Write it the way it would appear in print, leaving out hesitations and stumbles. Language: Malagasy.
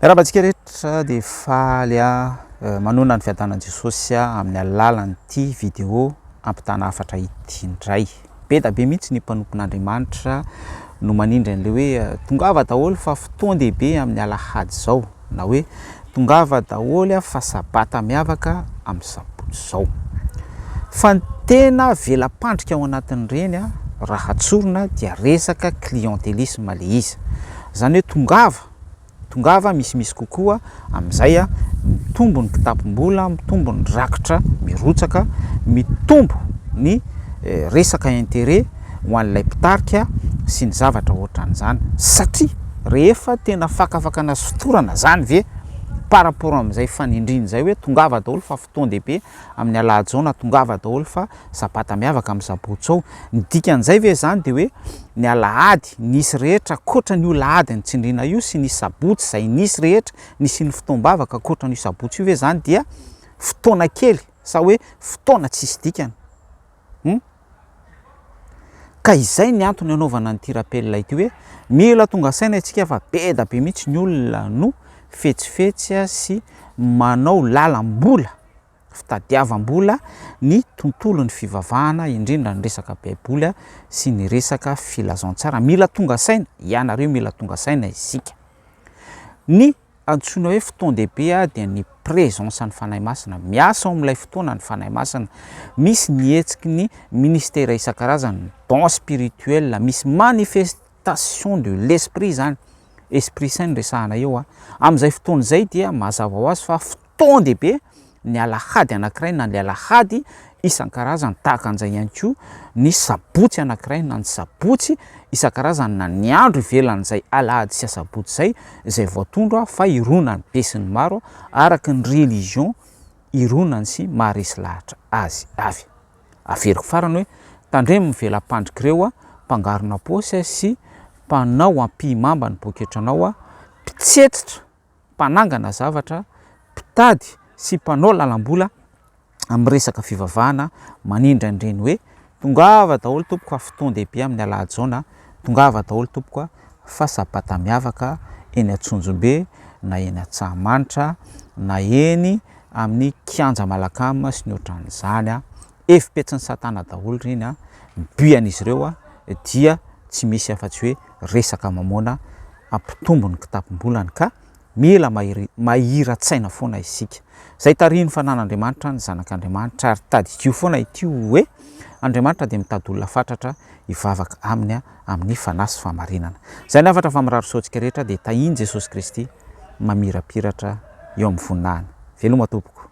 Miarahaba antsika rehetra dia faly aho manoana ny fiadanan'i Jesosy amin'ny alalan'ity vidéo ampitana hafatra ity indray. Be da be mihitsy ny mpanompon'Andriamanitra no manindry an'ilay hoe tongava daholo fa fotoan-dehibe amin'ny alahady izao na hoe tongava daholo fa sabata miavaka amin'ny sabotsy izao. Fa ny tena vela-pandrika ao anatin'ireny raha tsorina dia resaka clientélisme ilay izy. Izany hoe tongava Tongava misimisy kokoa amin'izay mitombo ny kitapom-bola, mitombo ny rakitra mirotsaka, mitombo ny resaka intérêt ho an'ilay mpitarika sy ny zavatra ohatran'izany. Satria rehefa tena fakafakana sy fotorana zany ve par rapport amin'izay fanindriana izay hoe tongava daholo fa fotoan-dehibe amin'ny alahady zao na tongava daholo fa sabata miavaka amin'ny sabotsy zao. Ny dikan'izay ve izany dia hoe ny alahady nisy rehetra ankoatran'io lahady nitsindriana io sy ny sabotsy izay nisy rehetra nisian'ny fotoam-bavaka ankoatran'io sabotsy io ve izany dia fotoana kely sa hoe fotoana tsisy dikany? Hum? Ka izay ny antony anaovana an'ity rappel ity hoe mila tonga saina isika fa be da be mihitsy ny olona no fetsifetsy sy manao lalam-bola fitadiavam-bola ny tontolon'ny fivavahana, indrindra ny resaka baiboly sy ny resaka filazantsara. Mila tonga saina ianareo, mila tonga saina isika. Ny antsoina hoe fotoan-dehibe dia ny présence ny Fanahy Masina. Miasa ao amin'ilay fotoana ny Fanahy Masina. Misy ny hetsiky ny ministera isan-karazany, don spirituel, misy manifestation de l'esprit izany. Esprit saint no resahana eo. Amin'izay fotoana izay dia mazava ho azy fa fotoan-dehibe ny alahady anankiray na ny alahady isan-karazany, tahaka an'izay ihany koa ny sabotsy anankiray na ny sabotsy isan-karazany na ny andro ivelan'izay alahady sy asabotsy izay, izay voatondro fa hironan'ny besinimaro araka ny religion hironany sy maharesy lahatra azy avy. Averiko farany hoe tandremo ny vela-pandrik'ireo mpangarona paosy sy mpanao ampihimamba ny poketranao, mpitsetsitra, mpanangana zavatra, mpitady sy mpanao lalam-bola amin'ny resaka fivavahana manindry an'ireny hoe tongava daholo tompoko fa fotoan-dehibe amin'ny alahady izao na tongava daholo tompoko fa sabata miavaka eny Antsonjombe na eny Antsahamanitra na eny amin'ny kianja Malacam sy ny ohatran'izany a, hevi-petsin'i satana daholo ireny a, ny but an'izy ireo a dia tsy misy afa-tsy hoe resaka mamoana hampitombo ny kitapom-bolany ka mila mahira-tsaina foana isika. Izay tarihin'ny fanan'Andriamanitra ny zanak'Andriamanitra ary tadidio foana ity hoe Andriamanitra dia mitady olona fatratra hivavaka aminy amin'ny fanahy sy fahamarinana. Izay ny hafatra fa mirary soa antsika rehetra dia tahian'i Jesosy Kristy mamirapiratra eo amin'ny voninahiny. Veloma tompoko.